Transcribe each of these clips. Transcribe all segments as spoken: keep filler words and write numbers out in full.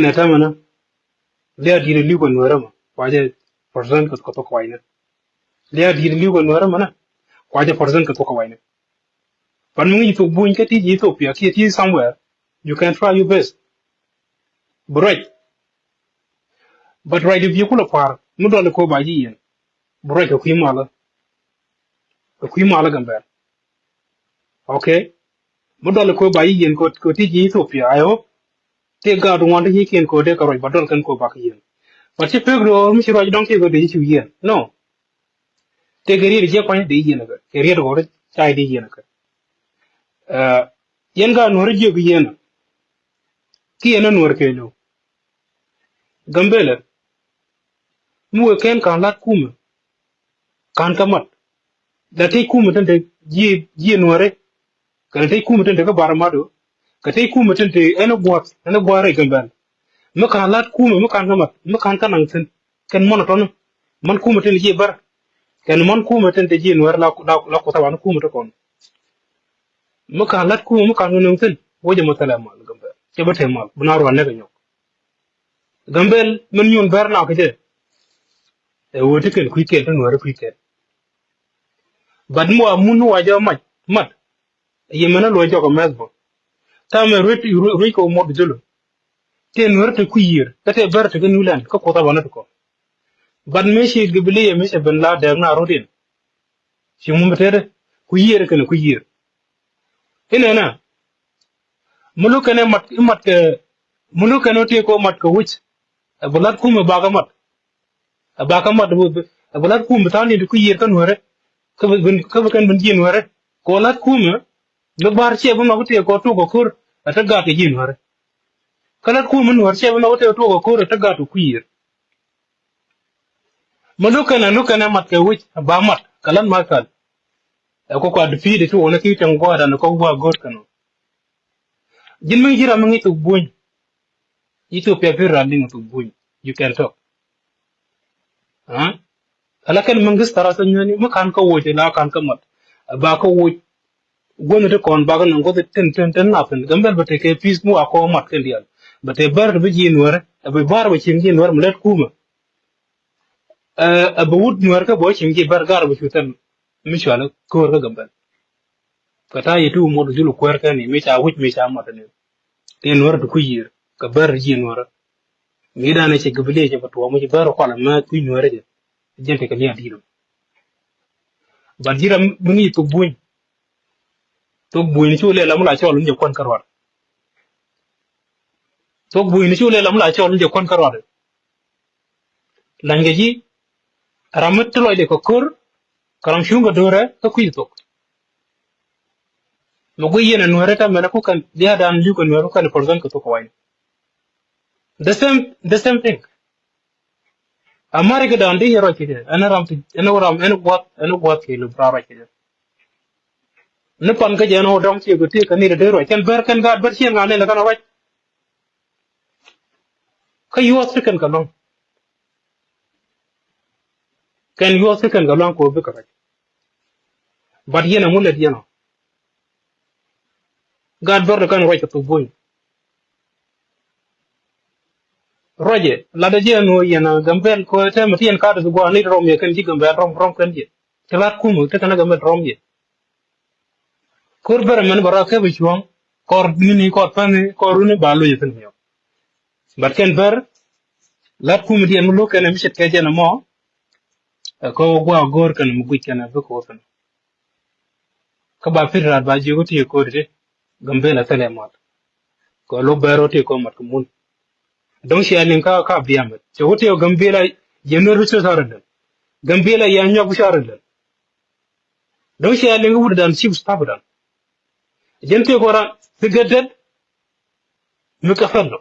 Nɛ tämɛ na. Lia̱a̱ di̱t li̱w kɛ Nuäärä mɔ. Kuacɛ percent kɛ thok kɛ wa̱i̱nä. Lia̱a̱ di̱t li̱w kɛ Nuäärä mɔ na. Kuacɛ percent kɛ thok kɛ wa̱i̱nä. But mi ŋi̱i̱c thok Buny kä ti ji̱ Ethiopia kiɛ ti somewhere, you can try your best. Bi ruac. But ruac di bi kulɛ pa̱a̱r mi dɔl kɔ ba ji̱ yiɛn. Bi ruac kɛ kui̱ malä. Kɛ kui̱ malä Gambɛl. Okay. Mi dɔl kɔ ba ji̱ yiɛn kɔ ti ji̱ Ethiopia. I hope tëë gaat ŋuan ti nyikiɛn kɔ dee kɛ ruac ba dɔl kɛn kɔ ba kɛ yiɛn. But ci pek do̱r mi ci ruac dɔ̱ŋ tëë kɔ dee ci yiɛn. No. Tëë kɛ riet jiɛ kuany dee yiɛn kɛ kɛ riet kɔ ri cay dee yiɛn kɛ. Yɛn gaat Nuäärä jiök yiɛn. Ki yɛn a Nuäär kɛɛliw. Gambɛlɛ mi wëë kɛn ka̱n la̱t kumɛ ka̱n kä mat. La tec kumɛ tin te ji̱ ji̱ Nuäärä. Kɛn tec kumɛ tin te kä bar mat wä kɛ tec kumɛ tin te ɛn gua̱th ɛn gua̱th rɛy Gambɛl. Mi ka̱n la̱t kumɛ mi ka̱n kä mat mi ka̱n kä naŋ thi̱n. Kɛn mɔn a tɔn mɔn kumɛ tin ji̱ bär. Kɛn mɔn kumɛ tin te ji̱ Nuäärä la la la kuoth a wan kumɛ ti kɔn. Mi ka̱n la̱t kumɛ mi ka̱n kä naŋ thi̱n wä jɛ mɔ thilɛ mal Gambɛl cɛ bä te mal bi na ruan nɛ kɛ nyɔk. Gambɛl min nyun bär na kɛ jɛ. Ɛ wä ti kɛn kui̱ kɛn ti Nuäärä kui̱ kɛn. But mi wa mun wa jɛ mac mat. Yɛ mɛn a luɔc jɔk a mɛth bä. Tamɛ ruec ruec kɛ wä mɔt bi jolo. Tëë Nuäärä ti kui̱ yiër kä tëë bär ti kä New Land kä kuoth a banä ti kɔ. But mi ci Gambɛl yɛ mi cɛ ben la dɛɛk na rot in. Ci ŋun bi tëëdɛ ku yiër kɛn ku yiër. Inɛ na mi lo̱k kɛn ɛ mat i mat kɛ mi lo̱k kɛn ɛ tëë kɔ mat kɛ wi̱c. Ɛ bi lat kumɛ bakä mat. Ɛ bakä mat ɛ bi lat kumɛ bi tha̱a̱ŋ ni ti ku yiër kä Nuäärä. Kä bi kä bi kɛn bin ji̱ Nuäärä kɛ lat kumɛ. Bi bar ciɛ bi mak tëë kɔ tok kɛ ko̱r ɛ te gat kɛ ji̱ Nuäärä. Kä lat kumɛ Nuäärä ciɛ bi mak tëë kɔ tok kɛ ko̱r ɛ te gat kɛ ku yiër. Ma lo̱k kɛn ɛ lo̱k kɛn ɛ mat kɛ wi̱c ba mat kɛ lat ma kal. Ɛ kɔ kɔat pi̱i̱t ɛ ti wä ni ki cäŋ gua̱a̱r dan kɔ gua̱a̱r go̱o̱r kɛn ɔ. Ji̱n mi ji̱ ram mi ŋi̱c thok Buny. Ethiopia pi̱i̱ ran liŋ thok Buny. You can talk. Ala kɛn mi ŋi̱c thara thok nyueni mi kan kä woc ila kan kä mat. Ba kä woc. Guänh ti kɔn bakɛ nɔŋ guäth tin tin tin napin Gambɛl bɛ tekɛ pi̱th mi wa kɔ mat kɛn diaal. Bɛ te bär ti bi ji̱ Nuäärä ɛ bi bär bɛ cieŋ ji̱ Nuäärä mi lät kumä. Ɛ bɛ wut Nuäärä kä bɛ wä cieŋ ji̱ bär gar bɛ cu thɛl mi cualä ko̱o̱r kä Gambɛl. Kɛ ta̱a̱ yɛ ti wä muɔt kɛ jul kuäär kɛn ni mi ca wi̱c mi ca mat ni. Ti Nuäärä ti kui̱ yiër kɛ bär ti ji̱ Nuäärä. Mi danɛ cɛ Gambɛl cɛ bɛ tuɔɔk mi ci bär kualɛ mɛ kui̱ Nuäärä jɛ. Jɛn tekɛ lia̱a̱ di̱i̱t. But ji̱ ram mi ŋi̱i̱c thok Buny. Thok Buny ni cu lɛ lam la cɔl ni jɛ kuän kä ruat. Thok Buny ni cu lɛ lam la cɔl ni jɛ kuän kä ruat. La̱ny kɛ ji̱ ram mi ti lɔcdɛ kɛ ko̱r kɛ ram cuŋ kɛ do̱rɛ kä kui̱ thok. Mi guiy yɛn ɛ Nuäärä tä mɛn ɛ ku kɛn dia̱a̱ dan li̱w kɛ Nuäärä ku kɛn ɛ percent kɛ thok kɛ wa̱i̱ni. The same, the same thing. America dan di yɛ ruac kɛ jɛ ɛn ram ti ɛn ram ɛn guath ɛn guath kɛ lum ra ruac kɛ jɛ. Ni pan kä jɛ ɛn ɔ dɔŋ ciɛ kɛ ti kɛ ni dee ruac kɛn bär kɛn gaat bär ciɛ ŋa ni lɛ kɛn ruac. Kä yuɔth ti kɛn kɛ luaŋ. Kɛn yuɔth ti kɛn kɛ luaŋ kɛ wä bikɛ ruac. But yɛn ɛŋu lɛt yɛn ɔ. Gaat bär ti kɛn ruac kɛ thok Buny. Ruacɛ latdä jiɛn ɣöö yɛn a Gambɛl kɛ tɛmɛ ti yɛn ka̱a̱t ti gua̱a̱r ni ti rɔm yɛ kɛn ji̱ Gambɛl rɔm rɔm kɛn jiɛ. Ti la̱t kumä ti kɛn a Gambɛl rɔm yɛ. Ko̱r bärɛ mɛn bɛ rɔ kɛpɛ cuɔ̱ŋ kɔr ni̱ni kɔr päni kɔr runi ba loc yɛ kɛn miɔk. But kɛn bär la̱t kumä ti yɛn mi lo̱k kɛn mi ce̱tkɛ jɛn ɛmɔ. Ɛ kɔ gua̱a̱ go̱o̱r kɛn mi guic kɛn bi ko̱r kɛn. Kä ba pi̱t raat ba jiök ti ko̱r ti Gambɛl a thilɛ mat. Kɔ lo̱k bär rɔ ti kɔ mat kɛ mun. Dɔ̱ŋ cia liŋ ka ka biamɛ cɛ wä tëë Gambɛla yɛ nuɛr bi cä sarɛ lɛl. Gambɛla yɛ nyɔk bi sarɛ lɛl. Dɔ̱ŋ cia liŋ wut dan cip stap dan. Jɛn tëë kɔ ran ti gɛt dɛt. Mi kɛ fɛl dɔ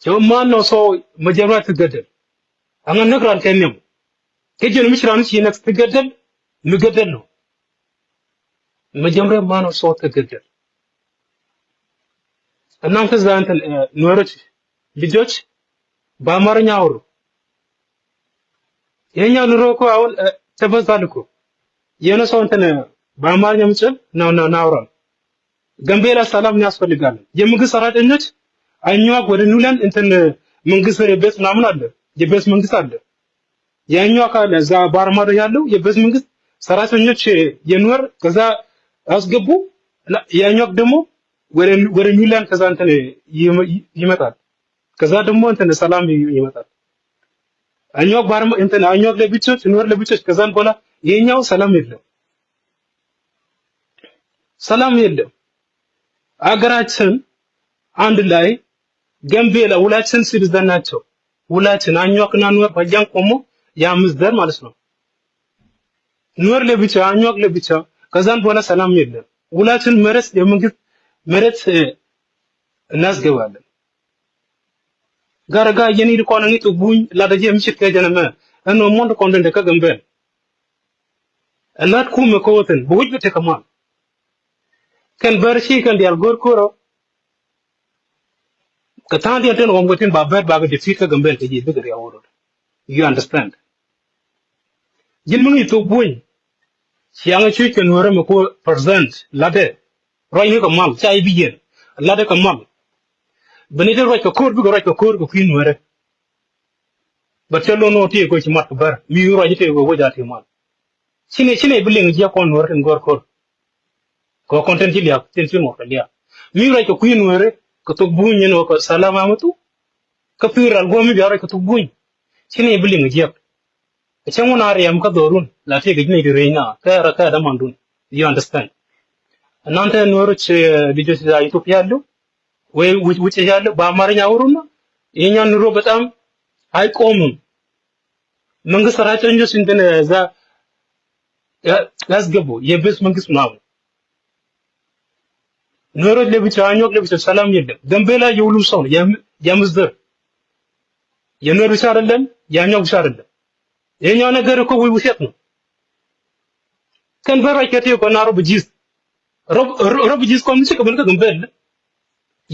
cɛ wä man nɔ sɔ mɛ jɛn ran ti gɛt dɛt. Aŋa näk ran kɛ niɛm. Kɛ jɛn mi ci ran ci näk ti gɛt dɛt. Mi gɛt dɛt nɔ. Mɛ jɛm rɛ man ɔ sɔɔth kɛ gɛr gɛr. Ɛn nam kä zan tɛn nuɛrɛ ti bi jɔc ba mar nyawr. Yɛ nyaw ni rɔ ko awol tɛ bä zal ko. Yɛn ɔ sɔɔth tɛn ba mar nyam cɛl na na na ran. Gambela salam ni asfali gal yɛ mi gi sarat ɛn nyɔc. Anyuak wede Nuland intɛn, eh, መንግስት ቤት ምናምን አለ፣ የቤት መንግስት አለ። የአኝዋክ አለ እዛ ባርማዶ ያለው የቤት መንግስት ሰራተኞች የኑዌር ከዛ አስገቡ። እና የአኝዋክ ደግሞ ወደ፣ ወደ ኒውላንድ ከዛ እንትን ይመ-፣ ይመጣል። ከዛ ደግሞ እንትን ሰላም ይ-፣ ይመጣል። አኝዋክ ባርማ-፣ እንትን አኝዋክ ለብቻዎች፣ ኑዌር ለብቻዎች። ከዛን በኋላ የኛው ሰላም የለም፣ ሰላም የለም። አገራችን አንድ ላይ፣ ጋምቤላ ሁላችን ሲቲዘን ናቸው። ሁላችን አኝዋክና ኑዌር በጃን ቆሞ የአምስት ዘር ማለት ነው። ኑዌር ለብቻ፣ አኝዋክ ለብቻ። ከዛን በኋላ ሰላም የለም። ሁላችን መሬት፣ የመንግስት መሬት፣ እ፣ እናስገባለን። ጋር ጋ የኒድ ኳን ኒቱ ቡኝ ላደጀ ምሽት ከጀነመ እኖ ሞንድ ኮንደንደ ከገምበል እላት ኩም ከወትን በውጅ ብትከማል ከን በርሺ ከን ዲያል ጎርኮሮ ከታን ዲያል ተን ወንጎትን ባበር ባገ ዲፊት ከገምበል ከጂ ብግር ያወሮድ። You understand? ጅን ምኑ ይቱ ቡኝ ሲያንገ ቹች ከን ወረ መኮ ፐርሰንት ላደ ራይ ኒ ከማል ቻይ ቢየን ላደ ከማል በኔ ደ ራይ ከኮር ብገ ራይ ከኮር ከኩን ወረ በቸሎ ኖ ቲ ጎች ማት በር ሚ ራይ ቲ ጎ ወጃ ቲ ማል ሲኔ ሲኔ ብሊንግ ጂ ኮን ወረ ን ጎር ኮር ኮ ኮንተንት ሊያ ቴንሽን ወረ ሊያ ሚ ራይ ከኩን ወረ ከቶክ ቡኝ ነው ከሰላም አመጡ ከፊራል ጎሚ ቢያረ ከቶክ ቡኝ ሲኔ ብሊንግ ጂ Cäŋ wä na riɛm kä dhorun la tëëk ji̱ nɛy ti rëëc na kä rɛ kä dämandun. You understand? Nante nuɔr ci di jɛ ci Ethiopia lu wee wi̱c wi̱c ci lu ba marinya wä run. Inya nuro betam ay komum. Mengis sara cä nyusin dene za. Gas gebo ye bes mengis mamu. Nuero lebi ca anyuak lebi ca salam yedem. Gambela ye wulu son ya mzder. Ye nuero bi ca rɛ lɛm ya anyuak bi ca rɛ lɛm. Ye nyɔnɛ gɛr kɔ wi̱i̱ wi̱i̱ thiɛk nɔ. Kɛn ben ruac kɛ ti kɔ na rɔ bi ji̱th. Rɔ bi ji̱th kɔn mi cikɛ ben kä Gambela.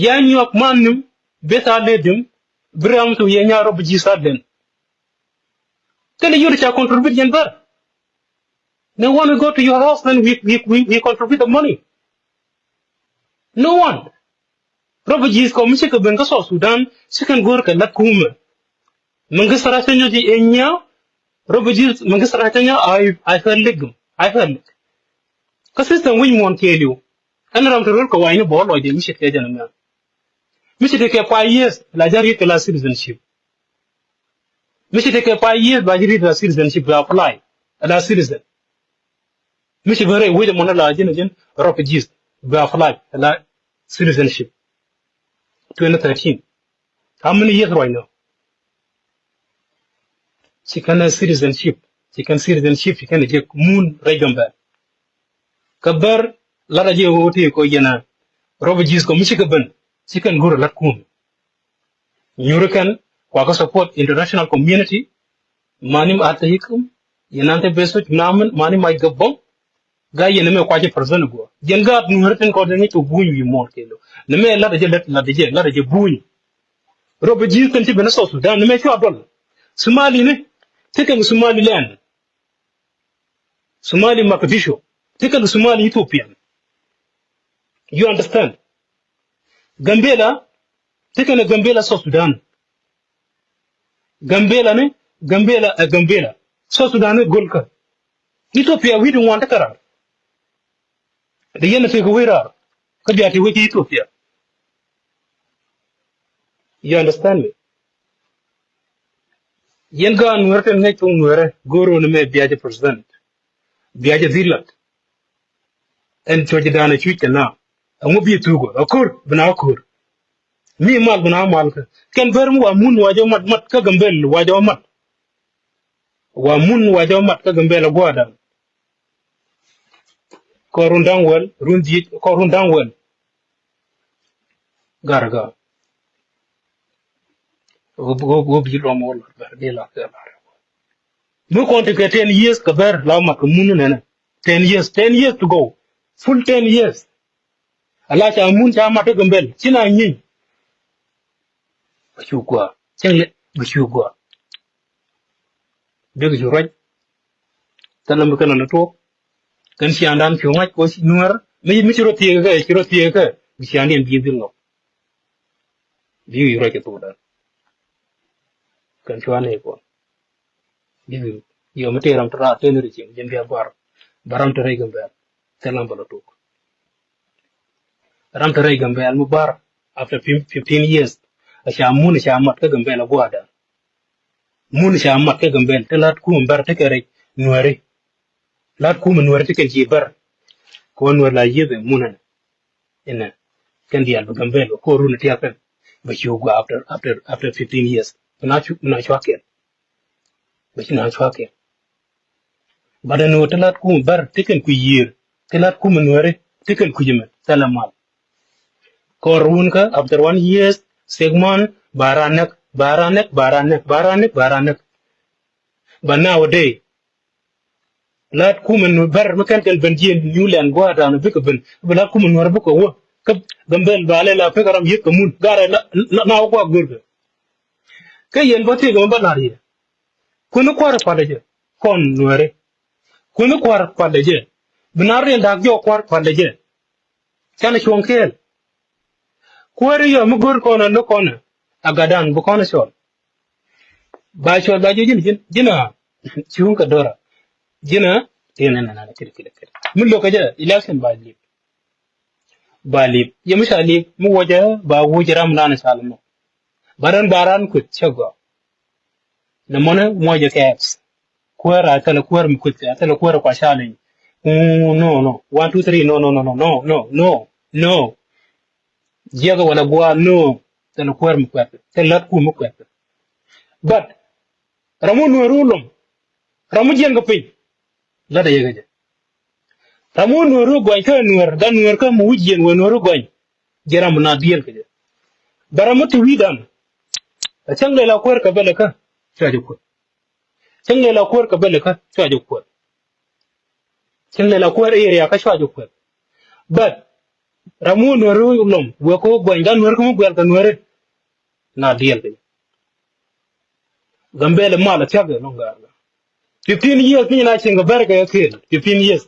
Ya nyuak man nim beth a ledim. Bi ram tu ye nya rɔ bi ji̱th a den. Kɛn yuri ca contribute yɛn bär. No one will go to your house when we, we, we, we contribute the money. No one. Refugees kɔ mi cikɛ ben kä South Sudan cikɛn go̱o̱r kɛ lat kumɛ. Mengis sara cä nyɔ ci ɛ nyia. Refugees mengis sara cä nyɔ ay, ay fɛl lik gum ay fɛl lik. Kä system wi̱c muɔ̱ɔ̱n kɛɛliw. Ɛn ram te rol kɛ wayni bɔ lɔcdɛ mi ce̱tkɛ jɛn ɛmɛ. Mi ce̱tkɛ five years la jɛ riet kɛ la citizenship. Mi ce̱tkɛ five years ba jɛ riet la citizenship ba apply la citizen. Mi ce̱tkɛ ben rɛy wec ɛmɔn la jɛn jɛn refugees ba apply la citizenship. Twenty thirteen. How many years right now? Ci kɛn citizenship, ci kɛn citizenship, ci kɛn jek mun rɛy Gambɛl. Kä bär lat a jɛ wä ti kɔ yɛn a refugees kɔ mi cikɛ ben, ci kɛn go̱r lat kum. Nyuri kɛn kua kä support international community. Mani ma ata yikum yɛn an te beso namen mani ma gabong. Ga yɛn mɛ kua jɛ president guɔ yɛn ga nuhɛr tin kɔ ni to buny wi mɔl kelo. Ni mɛ lat jɛ lat lat jɛ lat jɛ buny. Robo ji kɛn ti ben South Sudan ni mɛ cua dol. Somali ni ti kɛn Somaliland. Somali Mogadishu ti kɛn Somali Ethiopian. You understand? Gambela ti kɛn Gambela South Sudan. Gambela ni Gambela ɛ Gambela. South Sudan ni golkä. Ethiopia wi̱i̱ di ŋuan ti käraar. Di yɛn ti kɛ wec raar kä bia ti wec Ethiopia. You understand me? Yɛn gaat nuɛrɛ tin ŋäc kɛ nuɛrɛ go̱o̱r wä ni mɛ bia jɛ president. Bia jɛ dhilat. Ɛn cuɔc dan ɛ cuc kɛ na ɛŋu bi thuk ɛ ko̱r bi na ko̱r. Mi mal bi na mal kä kɛn bär mi wa mun wa jɛ mat mat kä Gambel wa jɛ mat. Wa mun wa jɛ mat kä Gambel ɛ guadan. Kɔ run da̱ŋ wäl run dhiec kɔ run da̱ŋ wäl. Gar gar. Wop wop wop ji̱ lɔm wä lar bär di lar kɛ lar. Mi kɔn ti kɛ ten years kɛ bär la mat kɛ mun nɛnɛ. Ten years, ten years to go. Full ten years. Ala ca mun ca mat kä Gambel ci na nyieny. Bi cu gua cɛŋ lɛ bi cu gua. Bik cu ruac. Thilɛ mi kɛn lɛ tuɔɔk. Kɛn ciaŋdan cu ŋa̱c kɔ nuɛr mi mi ci rɔ thiek kɛ ci rɔ thiek kɛ bi ciaŋdiɛn bi dhil ŋɔk. Bi wi̱i̱ ruac kɛ thokdan. Kɛn cua nɛy kɔn. Bi wi̱i̱ yɔ mi tëë ram te raar tëë ni ri cieŋ ji̱n bia gua̱r. Ba ram te rɛy Gambɛl. Thil ram bä lɔ tok. Ram te rɛy Gambɛl mi bar after fifteen years. A ca mun a ca mat kä Gambɛl a gua̱a̱dan. Mun ca mat kä Gambɛl te la̱t kumɛ bär te kɛ rɛy Nuɛri. La̱t kumɛ Nuɛri te kɛn ci bär. Kɛ wä Nuɛri la yieth ɛ mun ɛnɛ. Inɛ kɛn diaal bi Gambɛl bɛ ko̱r run tia̱a̱ kɛn bɛ ci wä gua̱a̱ after after after fifteen years. Bi na cu bi na cua kɛn bɛ ci na cua kɛn. But ɛn ɣöö ti lat kumɛ bär ti kɛn kui̱ yiër ti lat kumɛ Nuɛri ti kɛn kui̱ jɛ mɛ thilɛ mal. Kɔr wun kä after one years, six months, ba ran näk, ba ran näk, ba ran näk, ba ran näk, ba ran näk. But nowadays lat kumɛ Nuɛri bär mi kɛn kɛn ben jiɛn New Land gua̱a̱r dan bikɛ ben bi lat kumɛ Nuɛri bikɛ wä kä Gambɛl ba lɛ la pek ram yieth kɛ mun garɛ na wä gua̱a̱r görkɛ. Kä yɛn bä thiek mɛ bä la̱r yɛ. Kuäni kua̱r palɛ jɛ kɔn Nuɛri. Kuäni kua̱r palɛ jɛ. Bi na riɛl da̱a̱k jɔɔk kua̱r palɛ jɛ. Canɛ cuɔ̱ŋ kɛɛl. Kuäär yɔ mi go̱r kɔn a lo̱k kɔn a gadan bi kɔn a cɔl. Ba cɔl ba jɛ ji̱n ji̱n ji̱n a cuŋ kɛ dora. Ji̱n a tiɛn nɛ nɛ nɛ kidi kidi kidi mi lo̱k kɛ jɛ election ba lip. Ba lip yɛ mi ca lip mi wä jɛ ba wuc ram lan a cal mɔ. Ba ran ba ran kuth cɛ gɔ. Nɛ mɔnɛ muɔcɛ kɛ apps. Kuäär a thilɛ kuäär mi kuth kɛ a thilɛ kuäär kua challenge. No no one two three no no no no no no no no. Jiɛkɛ wala gua̱a̱ no. Thilɛ kuäär mi kuɛth kɛ thilɛ lät ku mi kuɛth kɛ. But ram wä Nuɛri wä lom ram wä jiɛn kɛ piny. Lät a yɛ kɛ jɛ. Ram wä Nuɛri wä gɔny kä Nuɛr gan Nuɛr kä mi wä jiɛn wä Nuɛri wä gɔny. Jɛ ram na diɛl kɛ jɛ. But ram wä ti wi̱i̱dan. A cäŋ lɛ la kuäär kɛ bɛlɛ kä cua jɛ kuäär. Cäŋ lɛ la kuäär kɛ bɛlɛ kä cua jɛ kuäär. Cäŋ lɛ la kuäär area kä cua jɛ kuäär. But ram wä Nuɛri wä lom wä kɛ wä gɔny gan Nuɛri kä mi guɛl kɛ Nuɛri. Na diɛl kɛ jɛ. Gambɛl mal a thiak ɛ lɔŋ gaar. Fifteen years ni na cieŋ kɛ bɛr kɛ kɛɛl fifteen years.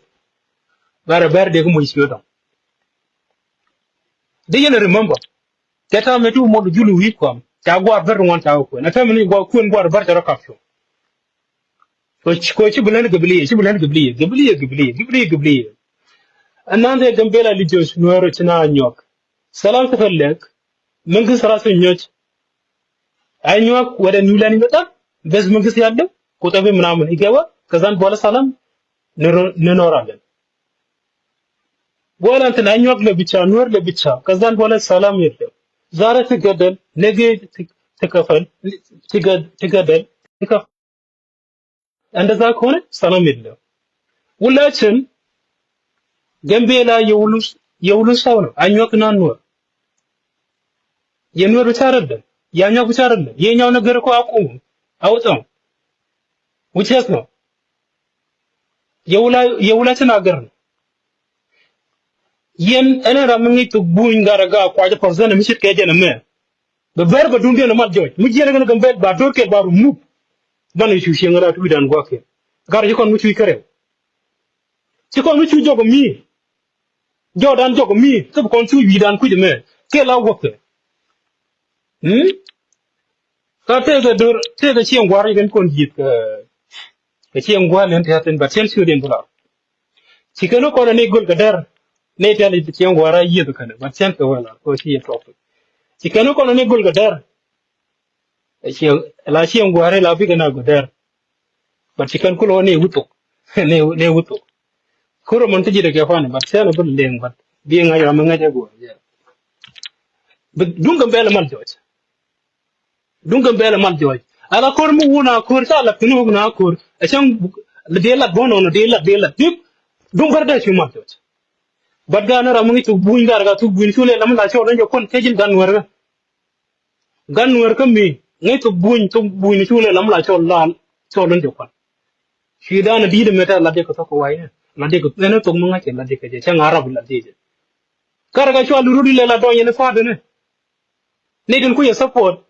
Bɛr bɛr dek muc ciö dɔŋ. Di yɛn remember. Kɛ tam mi ti wumɔ di jul wi̱i̱ kɔam ca guar bɛr ŋuan ca kɛ kuɛn a tam mi ni guar kuɛn guar bɛr ca rɔ kap cuɔ. Kɛ ci bi lɛn gabiliyɛ ci bi lɛn gabiliyɛ gabiliyɛ gabiliyɛ gabiliyɛ gabiliyɛ. Ɛn nan dee Gambɛl a li jiɔc Nuɛɛr ci na nyuɔk. Salam ti fɛ lɛk. Min ki sara si nyuɔc. Anyuak wɛdɛ New Land in the dark. Bes min gis yadde kutɛ bi min amin ikɛ wä kɛ zan bɔlɛ salam. Ni nɔra gɛn. Bɔlɛ antin anyuak lɛ bicha Nuɛr lɛ bicha kɛ zan bɔlɛ salam yadde. Zare ti gɛdɛl nege ti kɛfɛl ti gɛdɛl ti kɛfɛl. Ɛn dee dhaa kɔnɛ salam yadde. Wulachin Gambela yɛ wulus yɛ wulus tawna anyuak nan Nuɛr. Yɛ Nuɛr bi ca rɛl dɛ yɛ anyuak bi ca rɛl dɛ yɛ nyɔk ni gɛr kɔ a kum a wä thɔŋ. Wi̱cɛth nɔ yɛ wula yɛ wula cin a gɛr. Yɛn ɛn ram mi ŋic thok buny gat a ga kuacä pɔth zɛn mi cit kɛ jɛn ɛmɛ. Bɛ bɛr bɛ duŋdiɛn ɛ mal jɔc mi jiɛn ɛ kɛn Gambel ba do̱r kɛl ba rum mup. Banɛ cu cieŋ rat wi̱dan gua̱kiɛn gat a ci kɔn mi cuc kärɛw. Ci kɔn mi cuc jɔk ɛ mi. Jɔkdan jɔk mi kä bi kɔn cu wi̱i̱dan kui̱c ɛmɛ kiɛ la wäkɛ. Ka tëëkɛ dör tëëkɛ cieŋ gua̱r yɛ kɛn kɔn ji̱th. Kɛ cieŋ gua̱r lɛn tɛ̈thin bɛ tiɛn ciötdiɛn bi lar. Ci kɛn kɔn ni göl kɛ dɛr ni tɛn cieŋ gua̱r a yieth kɛn bɛ tiɛn kɛ wɛ lar kɛ ci yɛ tɔk. Ci kɛn kɔn ni göl kɛ dɛr. La cieŋ gua̱ri la bikɛ na gudɛr. But ci kɛn kulɔ ni wuthok ni wuthok. Kurɛ mɔn ti ji̱ dɛ kɛ fan but sɛn a bi liŋ but bi ŋa̱c ram mi ŋa̱c a guɔ. Duŋ Gambel mal jɔc. Duŋ Gambel mal jɔc. Ala kor mi wun a kor ca la pin wun a kor a cɛŋ. Dee lat bɔn ɔn dee lat dee lat duŋ bär dee ci mal jɔc. But gan ram mi ŋi̱c thuk buny gar ga thuk buny cu lɛ lam la cɔl ni jɛ kuɔn kɛ ji̱n gan wɛr. Gan Nuɛr kä mi ŋäc thok buny thok buny ni cu lɛ lam la cɔl la cɔl in jɛ kuan. Cuidan a di̱i̱t ɛmɛ tɛ lat jɛ kɛ thok kɛ wa̱i̱ ni lat jɛ kɛ ɛn thok mi ŋa̱c cɛ lat jɛ kɛ jɛ cɛ ŋa̱ rap lat jɛ jɛ. Kar kɛ cual rut ilɛ la dɔny in fa̱a̱t ni. Ni tin ku yɛ support